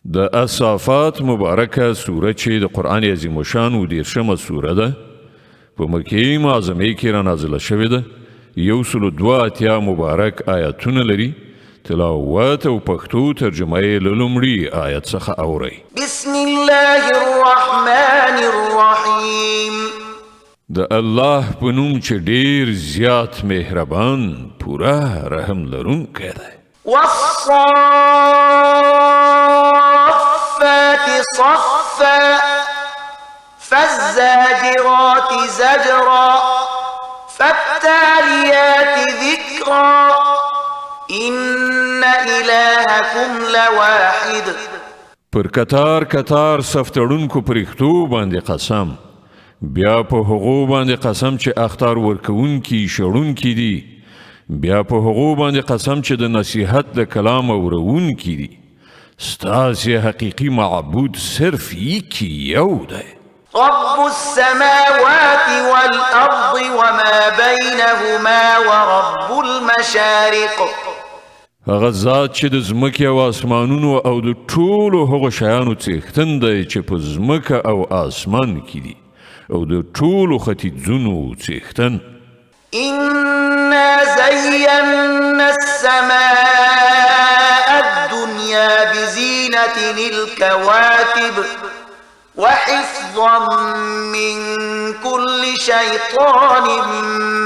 د الصافات مبارکه سوره چې د قرآن عظیم الشان و دیرشمه سوره ده، په مکې معظمې کې را نازله شوې ده. 182 مبارک آیتونه لري. تلاوت او پښتو ترجمه یې له لومړي آیت څخه اورئ. بسم الله الرحمن الرحیم. د الله په نوم چې ډیر زیات مهربان، پوره رحم لرونکی دی. والصافات صفا، فالزاجرات زجرا، فالتاليات ذكرا، إن إلهكم لواحد. پر کتار کتار صف تړونکو پرښتو باندې قسم، بیا په هغو باندې قسم چې اخطار ورکوونکي شړونکي دي، بیا په هغو باندې قسم چې د نصیحت د کلام اورونکي دي. ستاسې حقیقي معبود صرف یکی یو دی. رب السماوات والأرض وما بينهما ورب المشارق. هغه ذات چې د ځمکې او آسمانونو او د ټولو هغو شیانو څښتن دی چې په ځمکه او آسمان کې دي، او د ټولو ختیځونو څښتن. إنا زينا السماء الدنيا بزينة الكواكب وحفظا من كل شيطان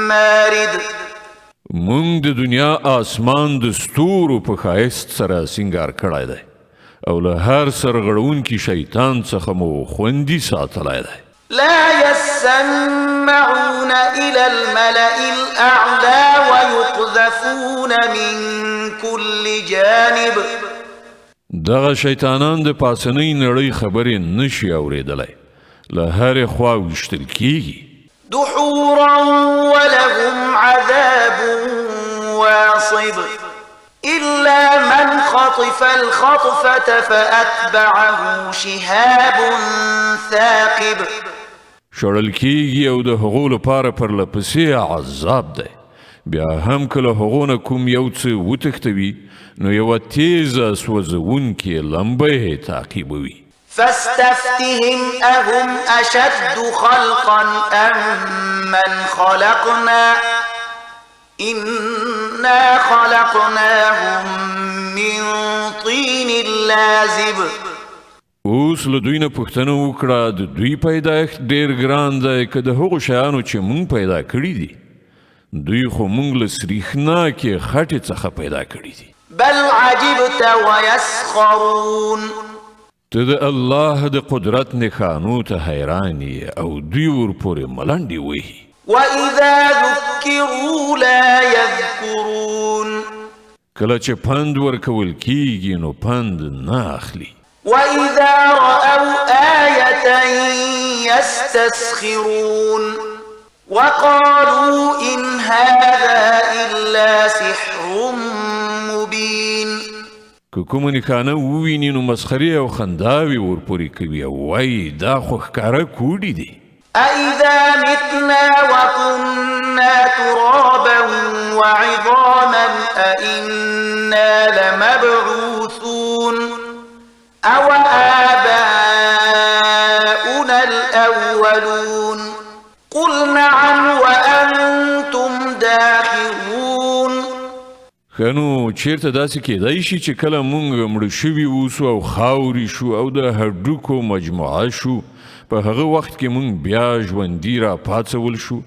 مارد. مونږ د دنیا آسمان د ستورو په ښایست سره سینګار کړی دی، او له هر سرغړونکي شیطان څخه مو خوندي ساتلی دی. لا يسمعون إلى الملأ الأعلى ويقذفون من كل جانب. دغه شیطانان د پاسنۍ نړۍ خبرې نشي اورېدلی، له هرې خوا ویشتل کیږي. دحورا ولهم عذاب واصب، إلا من خطف الخطفة فأتبعه شهاب ثاقب. شړل کیږي او د هغو لپاره پرله پسې عذاب دی. بیا هم که له هغو نه کوم یو څه وتښتوي، نو یوه تیزه سوځوونکې لمبه یې تعقیبوي. فاستفتهم أهم أشد خلقا أم من خلقنا، إنا خلقناهم من طين لازب. اوس له دوی نه پوښتنه وکړه، د دوی پیدایښت ډیر ګران دی که د هغو شیانو چې مونږ پیدا کړي دي؟ دوی خو مونږ له سریښناکې خټې څخه پیدا کړي دي. بل عجبت ويسخرون. ته د الله د قدرت نښانو ته حیران یې او دوی ورپورې ملنډې وهي. وإذا ذكروا لا يذكرون. کله چې پند ورکول کیږي نو پند نه اخلي. وإذا رأوا آية يستسخرون وقالوا إن هذا إلا سحر مبين. که کومه نښانه وویني نو مسخرې او خنداوې ورپورې کوي او وایي دا خو ښکاره کوډې دي. أإذا متنا وكنا ترابا وعظاما أإنا لمبعوثون أو آباؤنا الأولون، قل نعم وأنتم داخرون. ښه نو چیرته داسې کیدای شي چې کله مونږ مړه شوي اوسو او خاورې شو او د هډوکو مجموعه شو، په هغه وخت کې مونږ بیا ژوندي را پاڅول شو؟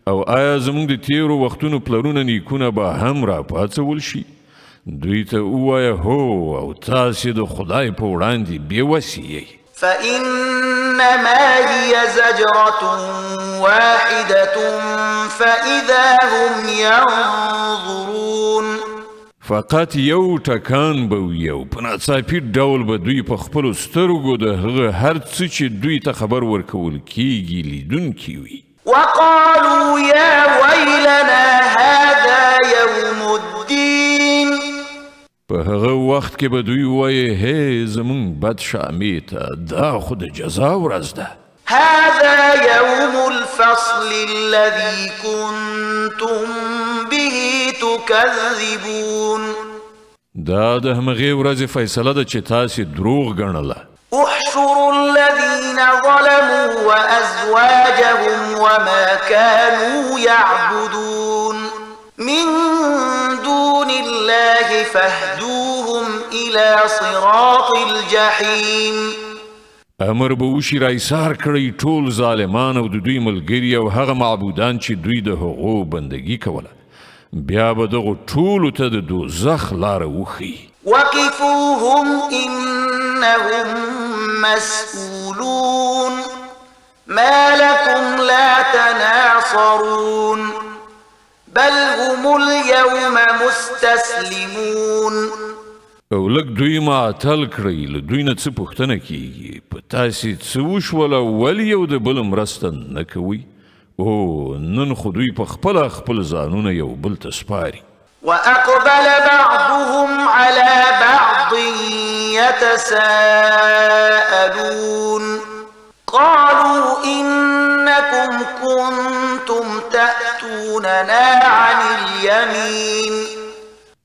او آیا زمونږ د تیرو وختونو پلرونه نیکونه به هم را پاڅول شي؟ دوی ته ووایه هو، او تاسې د خدای په وړاندې بېوسي یئ. فإنما هي زجرة واحدة فإذا هم ينظرون. فقط یو ټکان به وي او په ناڅاپي ډول به دوی په خپلو سترګو د هغه هر څه چې دوی ته خبر ورکول کیږي لیدونکي وي. وقالوا يا ويلنا هذا يوم الدين. په هغه وخت کې به دوی وایي هی زمونږ بد شامې ته، دا خو د جزا ورځ ده. هذا يوم الفصل الذي كنتم به تكذبون. دا د همغې ورځې فیصله ده چې تاسې دروغ ګڼله. احشروا الذين ظلموا وأزواجهم وما كانوا يعبدون من دون الله فاهدوهم إلى صراط الجحيم. امر به وشي راایسار کړئ ټول ظالمان او د دوی ملګري او هغه معبودان چې دوی د هغو بندگی کوله، بیا به دغو ټولو ته د دوزخ لاره وښیي. وقفوهم إنهم مسؤولون ما لكم لا تناصرون بل هم اليوم مستسلمون. او لږ دوی معطل کړئ، له دوی نه څه پوښتنه کیږي، په تاسې څه وشول او ولې یو د بل مرسته نه کوئ؟ او نن خو دوی په خپله خپل ځانونه یو بل ته سپاري. وأقبل بعضهم على بعض يتساءلون قالوا إنكم كنتم تأتوننا عن اليمين.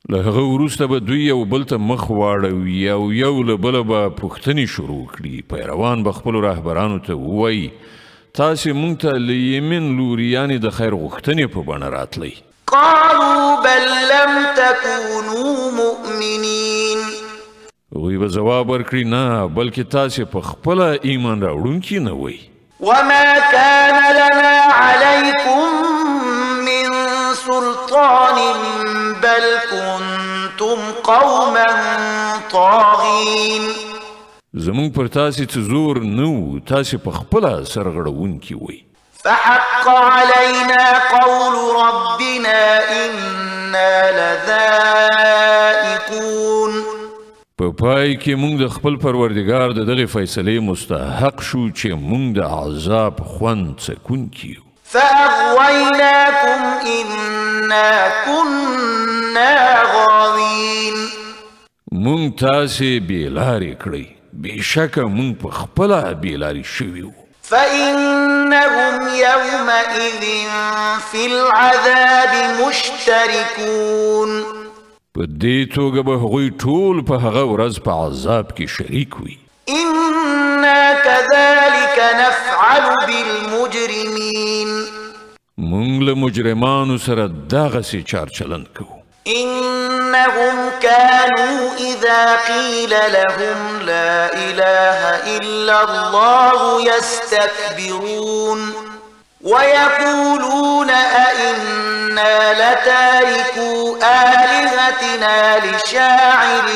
له هغه وروسته به دوی یو بل ته مخ واړوي او یو له بله به پوښتنې شروع کړي. پیروان به خپلو رهبرانو ته ووایي تاسې مونږ ته له یمین لوري یعنې د خیر غوښتنې په بڼه راتلئ. قالوا بل لم تكونوا مؤمنين. هغوی به ځواب ورکړي نه، بلکې تاسې په خپله ایمان راوړونکي نه وئ. وما كان لنا عليكم من سلطان بل كنتم قوما طاغين. زمونږ پر تاسې څه زور نه و، تاسې په خپله سرغړونکي وئ. فحق علينا قول ربنا إنا لذائقون. په پای کې مونږ د خپل پروردګار د دغې فیصلې مستحق شو چې مونږ د عذاب خوند څکونکي یو. فأغويناكم إنا كنا غاوين. مونږ تاسې بې لارې کړئ، بېشکه مونږ په خپله بې لارې شوي وو. فإنهم يومئذ في العذاب مشتركون. په دې توګه به هغوی ټول په هغه ورځ په عذاب کې شریک وي. إنا كذلك نفعل بالمجرمين. مونږ له مجرمانو سره دغسې چارچلند کوو. إنهم كانوا إذا قيل لهم لا إله إلا الله يستكبرون ويقولون أئنا لتاركو آلهتنا لشاعر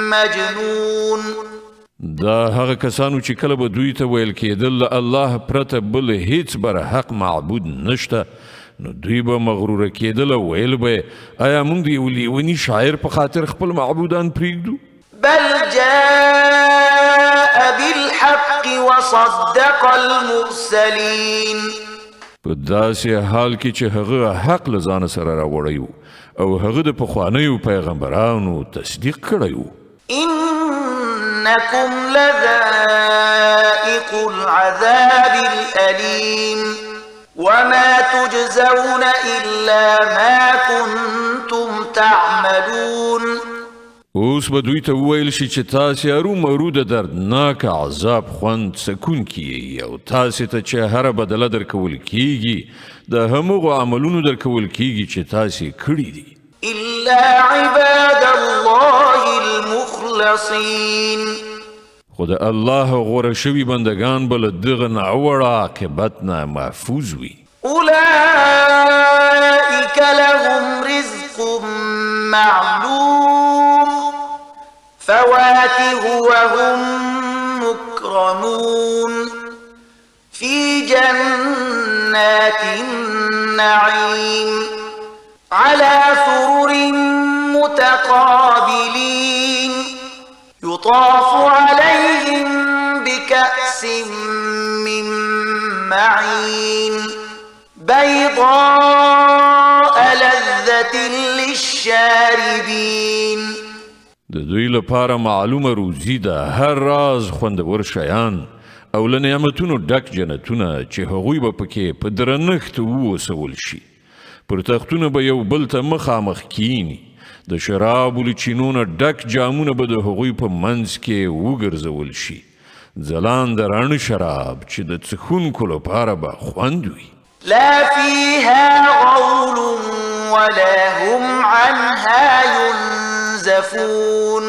مجنون. دا هغه کسانو چې کله به دوی ته ویل کېدل له الله پرته بل هیڅ برحق معبود نشته، نو دوی به مغروره کېدل او ویل به آیا موږ د یو لیوني شاعر په خاطر خپل معبودان پرېږدو؟ بل جاء بالحق وصدق المرسلين. په داسې حال کې چې هغه حق له ځانه سره راوړی و او هغه د پخوانیو پیغمبرانو تصدیق کړی و. إنكم لذائق العذاب الأليم وما تجزون إلا ما كنتم تعملون. اوس به دوی ته وویل شي چې تاسې ارومرو د دردناک عذاب خوند څکونکي یئ او تاسې ته چې هره بدله درکول کیږي د همغو عملونو درکول کیږي چې تاسې کړي دي. إلا عباد الله المخلصين. خو د الله غوره شوي بندګان به له دغه ناوړه عاقبت نه محفوظ وي. أولئك لهم رزق معلوم فواكه وهم مكرمون في جنات النعيم على سرر متقابلين يطاف عليهم بكأس من معين بيضاء لذة للشاربين. د دوی لپاره معلومه روزي ده، هر راز خوندور شیان او له نعمتونو ډک جنتونه چې هغوی به پکې په درنښت ووسول شي. پر تختونه به یو بل ته مخامخ کینی، د شرابو له چینو نه ډک جامونه به د هغوی په منځ کې وګرځول شي، ځلانده راڼه شراب چې د څښونکو لپاره به خوند وي. لا فيها غول ولا هم عنها ينزفون.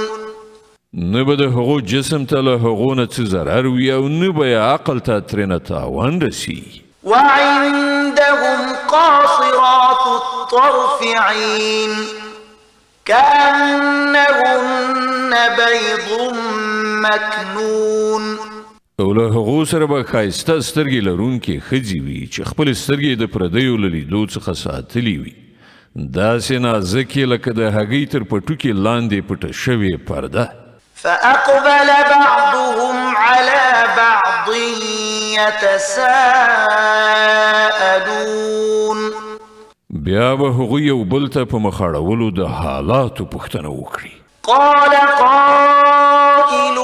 نه به د هغو جسم ته له هغو نه څه ضرر وي او نه به یې عقل ته ترېنه تاوان رسیږي. وعندهم قاصرات الطرف عين كأنهن بيض مكنون. او له هغو سره به ښایسته سترګې لرونکې ښځې وي چې خپلې سترګې د پردیو له لیدو څخه ساتلې وي، داسې نازکې لکه د هګۍ تر پټوکې لاندې پټه شوې پرده. فأقبل بعضهم على بعض يتساءلون. بیا به هغوی یو بل ته په مخ اړولو د حالاتو پوښتنه وکړي. قال قائل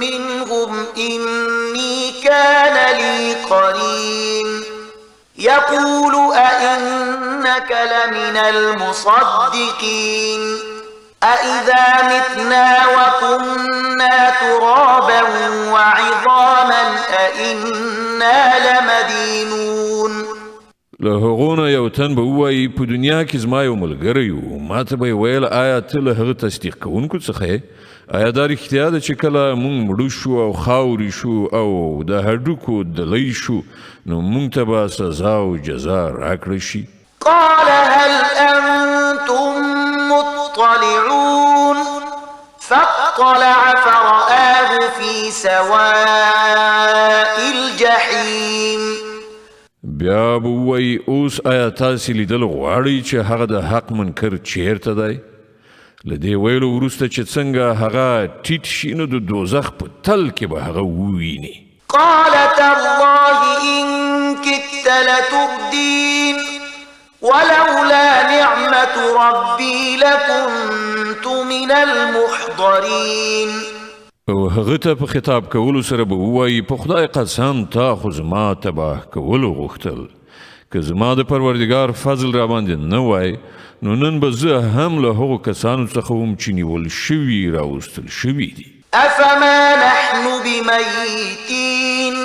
منهم إني كان لي قرين يقول أئنك لمن المصدقين أإذا متنا وكنا ترابا وعظاما أإنا لمدينون. له هغو نه یو تن به ووایي په دنیا کې زما یو ملګری و، ما ته به یې ویل آیا ته له هغه تصدیق کوونکو څخه یې؟ آیا دا رښتیا ده چې کله موږ مړه شو او خاورې شو او د هډوکو دلۍ شو نو موږ ته به سزا او جزا راکړه شي؟ قال هل أنتم مطلعون فاطلع فرآه في سواء الجحيم. بیا به ووایي اوس آیا تاسې لیدل غواړئ چې هغه د حق منکر چیرته دی؟ له دې ویلو وروسته چې څنګه هغه ټیټ شي نو د دوزخ په تل کې به هغه وویني. قال تالله إن كدت لتردين ولولا نعمة ربي لكنت من المحضرين. او هغه ته په خطاب کولو سره به ووایي په خدای قسم تا خو زما تباه کولو غوښتل، که زما د پروردګار فضل را باندې نه وای نو نن به زه هم له هغو کسانو څخه وم چې نیول شوي راوستل شوي دي. أفما نحن بميتين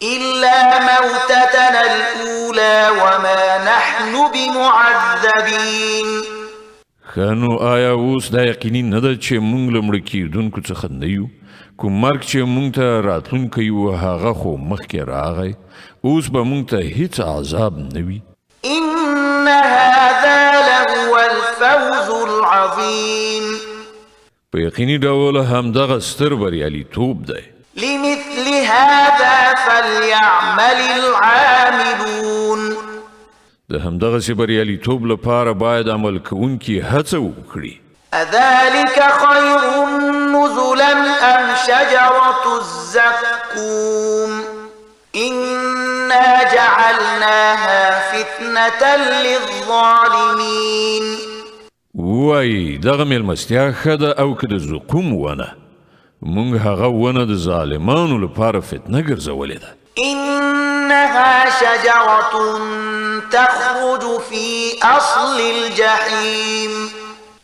إلا موتتنا الأولى وما نحن بمعذبين. ښه نو آیا اوس دا یقیني نه ده چې موږ له مړه کېدونکو څخه نه یو؟ کوم مرګ چې موږ ته راتلونکی و هغه خو مخکې راغی، اوس به موږ ته هیڅ عذاب نه وي. إن هذا لهو الفوز العظيم. په یقیني ډول همدغه ستر بریالیتوب دی. لمثل هذا فليعمل العاملون. د همدغسې بریالیتوب لپاره باید عمل کوونکي هڅه وکړي. أذلك خير نزلا أم شجرة الزقوم إنا جعلناها فتنة للظالمين. وایي دغه میلمستیا ښه ده او که د زقوم ونه؟ موږ هغه ونه د ظالمانو لپاره فتنه ګرځولې ده. إنها شجرة تخرج في أصل الجحيم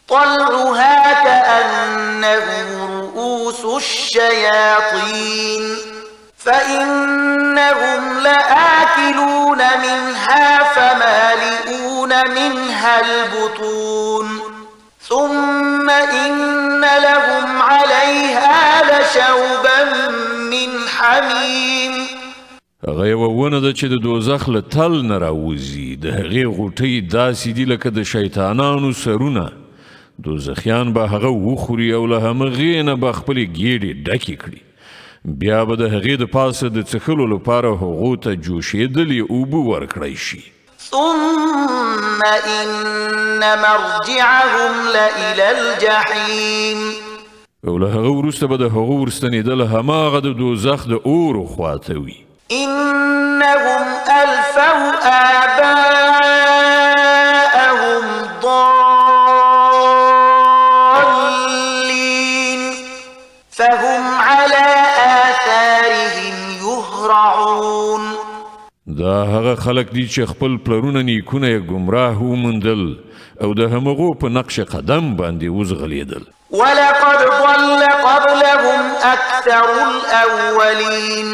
طلعها كأنه رؤوس الشياطين فإنهم لآكلون منها فمالئون منها البطون ثم إن لهم عليها لشوبا من حميم. هغه یوه ونه ده چې د دوزخ له تل نه راوځي، د هغې غوټۍ داسې دي لکه د شیطانانو سرونه. دوزخیان به هغه وخوري او له همغې نه به خپلې ګېډې ډکې کړي، بیا به د هغې د پاسه د څښلو لپاره هغو ته جوشېدلې اوبه ورکړی شي. ثم إن مرجعهم لإلى الجحيم. او له هغه وروسته به د هغو ورستنېدل هماغه د دوزخ د اور خواته وي. إنهم ألفوا آباءهم ضالين فهم على آثارهم يهرعون. د دا هغه خلک دي چې خپل پلرونه نیکونه یې ګمراه وموندل او د همغو په نقش قدم باندې وځغلېدل. ولقد ضل قبلهم أكثر الأولين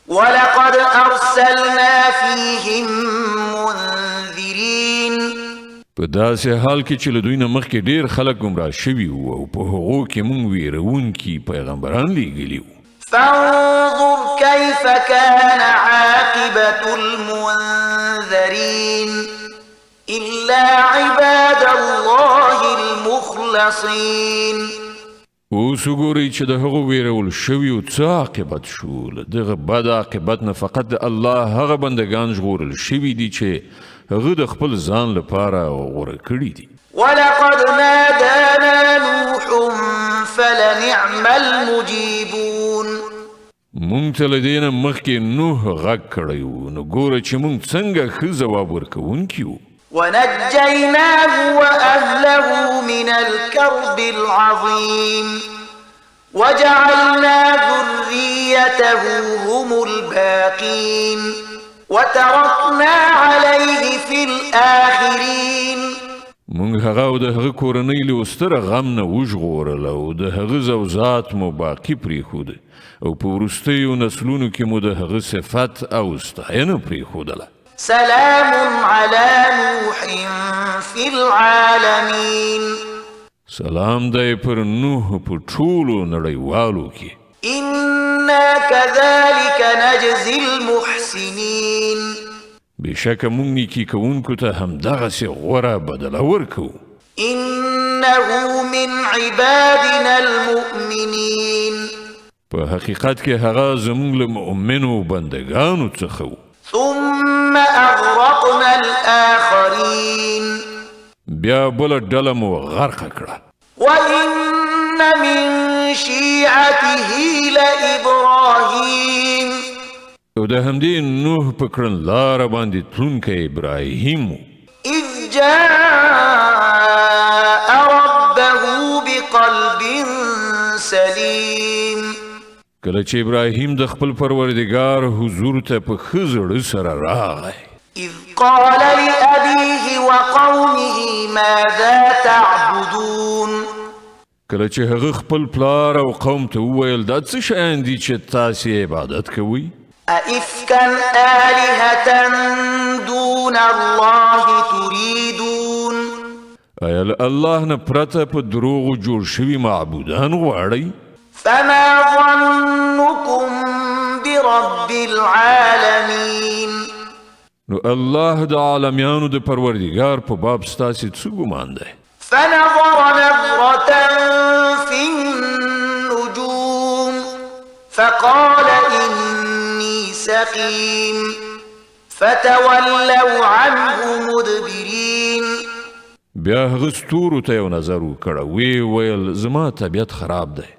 ولقد أرسلنا فيهم منذرين. په داسې حال کې چې له دوی نه مخکې ډېر خلک ګمراه شوي وو او په هغو کې موږ ویرونکي پیغمبران لیږلي وو. فانظر كيف كان عاقبة المنذرين إلا عباد الله المخلصين. اوس وګورئ چې د هغو ویرول شویو څه عاقبت شو. له دغه بد عاقبت نه فقط د الله هغه بندګان ژغورل شوي دي چې هغه د خپل ځان لپاره غوره کړي دي. ولقد نادانا نوح فلنعم المجيبون. مونږ ته له دې نه مخکې نوح غږ کړی و، نو ګوره چې مونږ څنګه ښه ځواب ورکوونکي وو. ونجيناه وأهله من الكرب العظيم وجعلنا ذريته هم الباقين وتركنا عليه في الآخرين. مونږ هغه او د هغه کورنۍ له ستر غم نه وژغورل او د هغه زوزات مو باقي پرېښود او په وروستیو نسلونو کې مو د هغه صفت او ستاینه پرېښودله. سلام على نوح في العالمين. سلام دی پر نوح په ټولو نړیوالو کې. إنا كذلك نجزي المحسنين. بېشکه موږ نیکي کوونکو ته همدغسې غوره بدله ورکوو. إنه من عبادنا المؤمنين. په حقیقت کې هغه زموږ له مؤمنو بندګانو څخه و. ثم أغرقنا الآخرين. بیا بله ډله مو غرقه کړه. وإن من شيعته لإبراهيم. او د همدې نوح په کړنلاره باندې تلونکی ابراهیم و. إذ جاء ربه بقلب سليم. کله چې ابراهیم د خپل پروردګار حضور ته په ښه زړه سره راغی. إذ قال لأبيه وقومه ماذا تعبدون. کله چې هغه خپل پلار او قوم ته وویل دا څه شیان دي چې تاسې عبادت کوئ؟ أئفكا آلهة دون الله تريدون. آیا له الله نه پرته په دروغو جوړ شوي معبودان غواړئ؟ فما ظنكم برب العالمين. نو الله د عالمیانو د پروردګار په باب ستاسې څه ګمان دی؟ فنظر نظرة في النجوم فقال إني سقيم فتولوا عنه مدبرين. بیا هغه ستورو ته یو نظر وکړ، ویې ویل زما طبیعت خراب دی.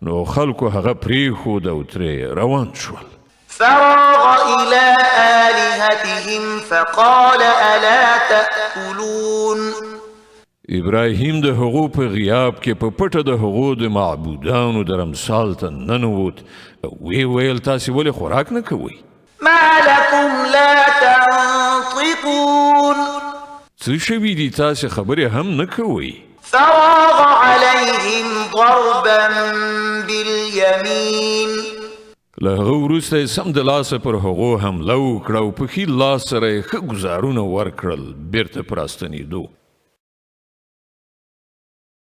نو خلکو هغه پرېښود او ترې روان شول. فراغ إلى آلهتهم فقال ألا تأكلون. ابراهیم د هغو په غیاب کې په پټه د هغو د معبودانو درمسال ته ننوت او ویې ویل تاسې ولې خوراک نه کوئ؟ ما لكم لا تنطقون. څه شوي دي تاسې خبرې هم نه کوئ؟ فراغ عليهم ضربا باليمين. له هغه وروسته یې سمدلاسه پر هغو حمله وکړه او په ښي لاس سره یې ښه ګوزارونه ورکړل، بیرته پر راستنېدو.